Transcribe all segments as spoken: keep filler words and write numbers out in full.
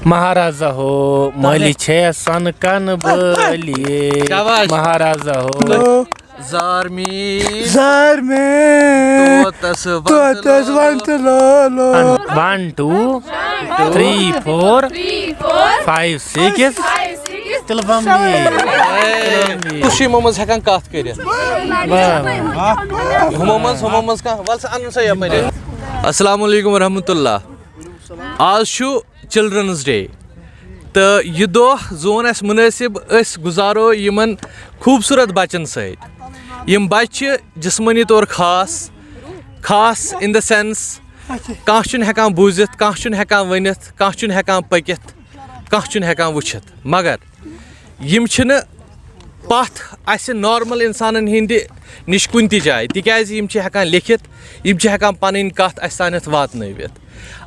مہارازہ ہو، مٲلِس چھے سۄنہٕ کَنہٕ بٲلی۔ شاباش۔ مہارازہ ہو۔ زار میٖٹھۍ۔ زار میٖٹھۍ۔ طوطس وَن طوطس وَن تہٕ Lulu. One, two, three, four, five, six. تِلہٕ بَم اے، تُہۍ چھِو یِمو منٛز ہٮ۪کان کَتھ کٔرِتھ؟ واہ، واہ۔ ہُمو منٛز، ہُمو منٛز کانٛہہ؟ وَلہٕ سا، اَنُن سا یَپٲرۍ۔ السلام علیکم ورحمتہ اللہ۔ آز چھُ Children's Day، تہٕ یہِ دۄہ زون اَسہِ مُنٲسِب، أسۍ گُزارو یِمَن خوٗبصوٗرت بَچَن سۭتۍ۔ یِم بَچہِ چھِ جسمٲنی طور خاص، خاص in the sense، کانٛہہ چھُنہٕ ہٮ۪کان بوٗزِتھ، کانٛہہ چھُنہٕ ہٮ۪کان ؤنِتھ، کانٛہہ چھُنہٕ ہٮ۪کان پٔکِتھ، کانٛہہ چھُنہٕ ہٮ۪کان وٕچھِتھ، مگر یِم چھِنہٕ پَتھ اَسہِ normal اِنسانَن ہِنٛدِ نِش کُنہِ تہِ جایہِ، تِکیٛازِ یِم چھِ ہٮ۪کان لیٚکھِتھ، یِم چھِ ہٮ۪کان پَنٕنۍ کَتھ اَسہِ تانٮ۪تھ واتنٲوِتھ۔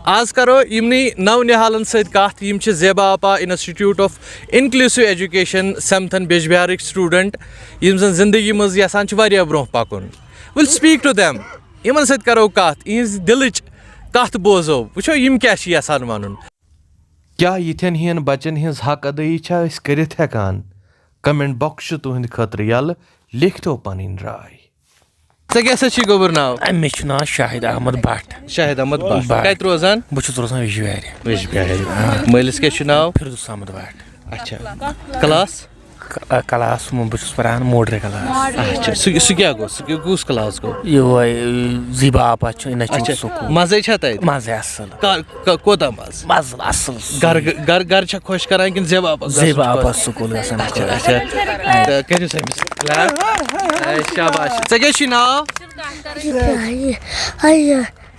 آز کَرو یِمنٕے نَونِہالَن سۭتۍ کَتھ، یِم چھِ زیبا آپا Institute of Inclusive Education سٮ۪متھَن بیجبِہارٕکۍ student، یِم زَن زِندگی منٛز یَژھان چھِ واریاہ برٛونٛہہ پَکُن۔ We'll speak to them. یِمَن سۭتۍ کَرو کَتھ، یِہِنٛزِ دِلٕچ کَتھ بوزو، وٕچھو یِم کیٛاہ چھِ یَژھان وَنُن۔ کیٛاہ یِتھٮ۪ن ہِوٮ۪ن بَچَن ہِنٛز حق ادٲیی چھا أسۍ کٔرِتھ ہٮ۪کان؟ Comment box چھُ تُہٕنٛدِ خٲطرٕ یَلہٕ، لیکھتو پَنٕنۍ راے۔ ژےٚ کیٛاہ سا چھی گوٚبُر ناو؟ مےٚ چھُ ناو شاہد احمد بٹ۔ شاہد احمد بٹ۔ بٹ۔ کَتہِ روزان؟ بہٕ چھُس روزان ویٚجبیارِ۔ ویٚجبیارِ۔ مٲلِس کیٛاہ چھُ ناو؟ فردوس احمد بٹ۔ اچھا۔ کلاس؟ ک-، کلاس، بہٕ چھُس پَران موڈرے کلاس۔ اچھا، سُہ، سُہ کیٛاہ گوٚو؟ سُہ کیٛاہ، کُس کلاس گوٚو؟ یِہوٚے، زیبا آپا چھُ، اِنسچوٗٹ اچھا، سکوٗل۔ مَزَے چھا تَتہِ؟ مَزٕ اَصٕل۔ کا-، کا-، کوٗتاہ مَزٕ؟ مَزٕ اَصٕل۔ گَرٕ، گَرٕ، گَرٕ چھا خۄش کَران کِنہٕ زیبا آپا؟ زیبا آپا سکوٗل گژھان اچھا، خۄش۔ اچھا۔ تہٕ کٔرِو سا أمِس clap۔ اے، شاباش۔ ژےٚ کیٛاہ چھُے ناو؟ آیہِ، آیہِ،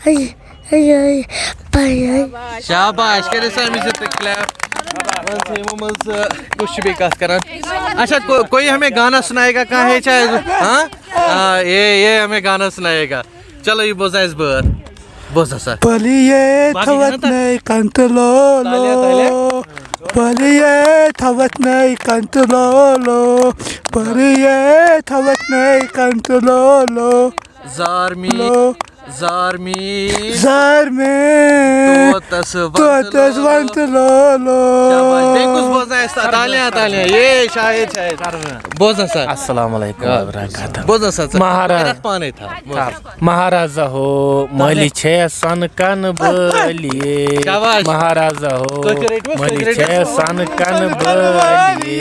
آیہِ، آیہِ، آیہِ، پَیہِ آیہِ۔ شاباش، کٔرِو سا أمِس تہِ clap۔ وَن سا یِمو منٛز، آ، کُس چھُ بیٚیہِ کَتھ کَران؟ اچھا، کو-، کوئی ہمیں گانا سنائے گا، کہاں ہے شاید؟ ہاں؟ آ، یہ، یہ ہمیں گانا سنائے گا۔ چلو، یہِ بوزناو اَسہِ بٲتھ۔ بوزناو سا۔ پلیے باقٕے چھِنہ تھوت تَتھ؟ نَے کنتہٕ لولو۔ تالیہ، تالیہ۔ پلیے تھوت نَے کنتہٕ لولو۔ پلیے تھوت نَے کنتہٕ لولو۔ زار میٖٹھۍ۔ لو۔ زار میٖٹھۍ۔ زار میٖٹھۍ۔ طوطس وَن طوطس وَن تہٕ لولو۔ شاباش۔ بیٚیہِ کُس بوزناو اَسہِ؟ تالیہ، تالیہ۔ یے، شاعر، شاعر۔ بوزناو سا۔ السلام علیکم ورحمتہ اللہ۔ بوزناو سا ژٕ۔ مہاراج۔ کَرَتھ پانَے تھاو۔ بوز۔ مہارازہ ہو، مٲلِس چھے سۄنہٕ کَنہٕ بٲلی۔ شاباش۔ مہارازہ ہو، تُہۍ تہِ رٔٹِو، تُہۍ تہِ مٲلِس رٔٹِو۔ چھے سۄنہٕ کَنہٕ بٲلی۔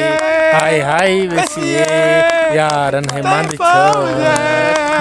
ہاے ہاے ویسیے، یارَن ہے مَنٛدٕ چھو۔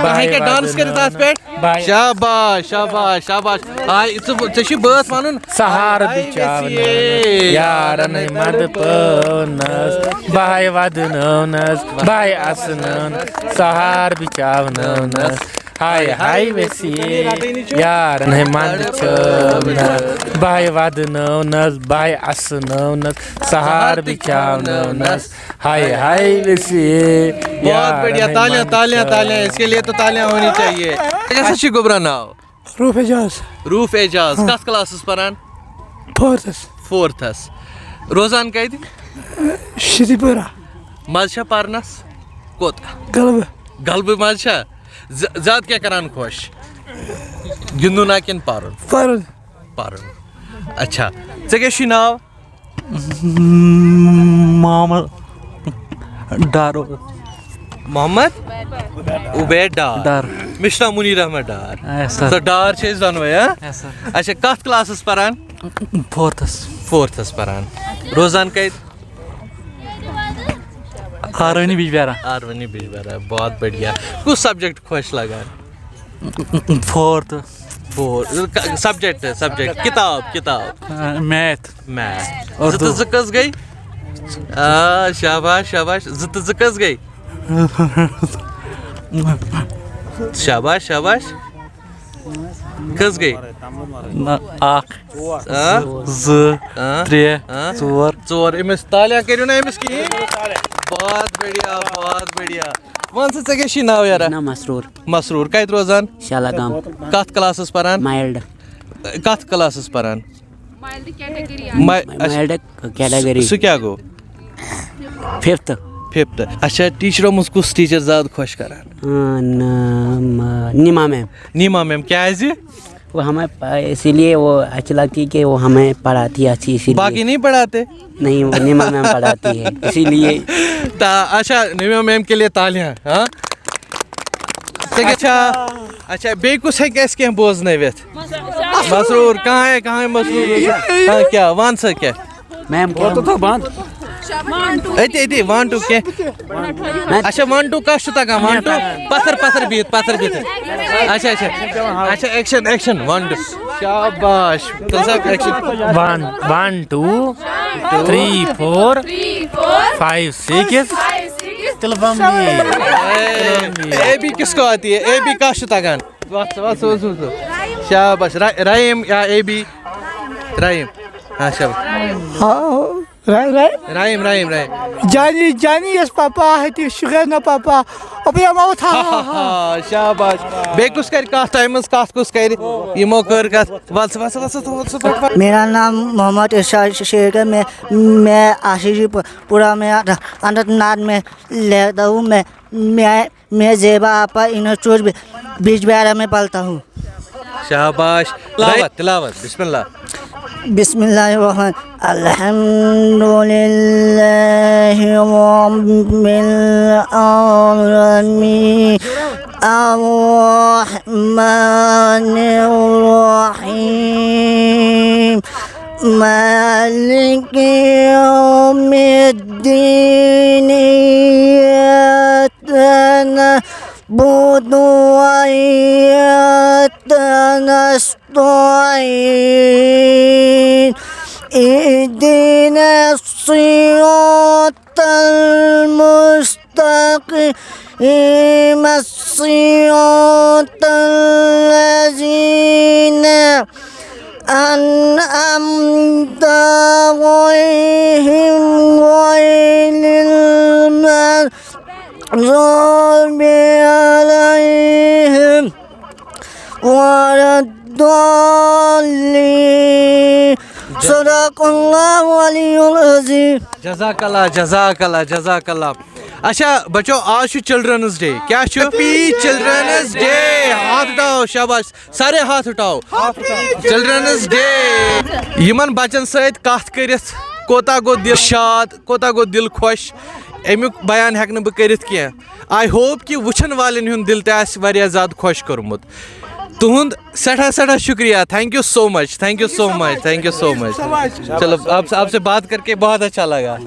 تُہۍ ہیٚکِو dance کٔرِتھ اَتھ پٮ۪ٹھ۔ بھائی۔ شاباش، شاباش، شاباش۔ آے، ژٕ، ژےٚ چھُے بٲتھ وَنُن۔ سہار آے، آے، بچاو ویسیے۔ نٲونس، یارن ہے مند پٲونس، بہے ودنٲونس، بہے اسنٲونس، سہار بچاو نٲونس۔ ہاے ہاے ویسیے، یارن ہے مند چھٲونس، بہے ودنٲونس، بہے اسنٲونس، سہار بچاو نٲونس۔ ہاے ہاے ویسیے، بہت یارن بڑھیا، ہے تالیاں، مند تالیاں، چھٲونس۔ تالیاں، اس کے لیے تو تالیاں ہونی چاہیے۔ ژےٚ کیٛاہ سا چھُے گوٚبرا ناو؟ روٗف اعجاز۔ روٗف اعجاز، ہاں۔ کتھ کلاسس پران؟ فورتھس۔ فورتھس۔ روزان کتہِ؟ شری پورہ۔ مزٕ چھا پرنس؟ کوٚت؟ غلبہٕ۔ غلبہٕ مزٕ چھا؟ ز-، زیادٕ کیٛاہ کران خۄش؟ گِنٛدُن ہا کِنہٕ پرُن؟ پرُن۔ پرُن۔ اچھا، ژےٚ کیٛاہ چھُے ناو؟ محمد ڈار۔ محمد عبید ڈار۔ ڈار۔ مےٚ چھُ ناو منیر احمد ڈار۔ Yes sir۔ سر، ڈار چھِ أسۍ دۄنوَے، ہاں؟ Yes sir۔ اچھا، کتھ کلاسس پران؟ فورتھس۔ فورتھس پران۔ روزان کتہِ؟ آرونی بجبیارا۔ آرونی بجبیارا، بہت بڑھیا۔ کُس subject خۄش لگان؟ فورتھ۔ فور، subject، subject، کتاب، کتاب۔ میتھ۔ میتھ۔ اردو۔ زٕ تہٕ زٕ کٔژ گٔے؟ آ، شاباش، شاباش۔ زٕ تہٕ زٕ کٔژ گٔے؟ شاباش، شاباش۔ کٔژ گٔے؟ نہ، اکھ، آ؟ زٕ، آ؟ ترٛےٚ، آ؟ ژور۔ ژور۔ أمِس تالیاں کٔرِو نا أمِس کِہیٖنۍ۔ بہت بڑھیا، بہت بڑھیا۔ وَن سا، ژےٚ کیٛاہ چھُے ناو یارا؟ ناو مسرور۔ مسرور۔ کَتہِ روزان؟ شالاگام۔ کَتھ کلاسَس پَران؟ مایلڈ۔ کَتھ کلاسَس پَران؟ مایلڈ کیٹگری۔ ما-، اچھا۔ مایلڈ کیٹگری۔ سُہ کیٛاہ گوٚو؟ ففتھ۔ ففتھ۔ اچھا، ٹیٖچرو منٛز کُس ٹیٖچر زیادٕ خۄش کران؟ آ، نہ، م-، نیما میم۔ نیما میم، کیٛازِ؟ वो हमें प- इसीलिए वो अच्छी लगती है कि वो हमें पढ़ाती है अच्छी, इसीलिए। बाकी नहीं पढ़ाते? नहीं, वो निमा मैम पढ़ाती है, इसीलिए। तो अच्छा, निमा मैम के लिए तालियां। हाँ, अच्छा। अच्छा, بیٚیہِ کُس ہیٚکہِ اَسہِ کینٛہہ بوزنٲوِتھ؟ مسرور کہاں ہے, کہاں ہے مسرور? ہاں, کیا وَن سا کیا؟ میم کیا؟ أتی أتی وَن ٹُو کینٛہہ. اچھا, وَن ٹُو کَس چھُ تَگان؟ وَن ٹُو پَتھر پَتھر بِہِتھ, پَتھر بِہِتھ. اچھا اچھا اچھا, ایکشن ایکشن, وَن ٹُو. شاباش. تیٚلہِ سا action. One, one, two, three, four, five, six. تیٚلہِ بَم یی. اے بی کِس کو آتی ہے؟ اے بی کَس چھُ تَگان؟ وَس وَس وَس وَس. شاباش. را- رحیم یا اے بی؟ رحیم. ہاں, شاباش. ہاں, رائے رائے. رحیم رحیم رحیم. جانی جانی یس پاپا ہتی شُکر نہ پاپا. اپیا ماوت ہا ہا ہا. ہاں, شاباش. بیٚیہِ کُس کَرِ کَتھ تۄہہِ منٛز؟ کَتھ کُس کَرِ؟ یِمو کٔر کَتھ. وَل سا, وَل سا, وَل سا, وَل سا, وَل سا. मेरा नाम मोहम्मद इरशाद शेख है. मैं मैं आशीष पु- पुरा में अनंतनाग में रहता हूँ. मैं मैं मैं जेबा आपा इंस्टीट्यूट बीजबेहरा में पढ़ता हूँ. شاباش. تلاوت, تلاوت, بسم اللہ. بسم الله الرحمن. الحمد لله رب العالمين. الرحمن الرحيم. مالك يوم الدين. إياك نعبد وإياك نستعين. اهدنا الصراط المستقيم. صراط الذين أنعمت عليهم غير المغضوب عليهم ولا الضالين. صدق الله العلي العظيم. جزاک اللہ, جزاک اللہ, جزاک اللہ. اچھا بچو, آز چھُ چلڈرنز ڈے. کیٛاہ چھُ؟ Happy Children's Day. ہاتھ اٹھاو, شاباش. سارے ہاتھ اٹھاو. Children's day. یِمن بچن سۭتۍ کتھ کٔرِتھ کوٗتاہ گوٚو دِل شاد, کوٗتاہ گوٚو دِل خۄش, امیُک بیان ہٮ۪کہٕ نہٕ بہٕ کٔرِتھ کینٛہہ. آئی ہوپ کہِ وٕچھن والٮ۪ن ہُنٛد دِل تہِ آسہِ واریاہ زیادٕ خۄش کوٚرمُت. تُہُنٛد سٮ۪ٹھاہ سٮ۪ٹھاہ شُکریہ. Thank you so much, thank you so much, thank you so much. چلو, آپ سے, آپ سے بات کر کے بہت اچھا لگا.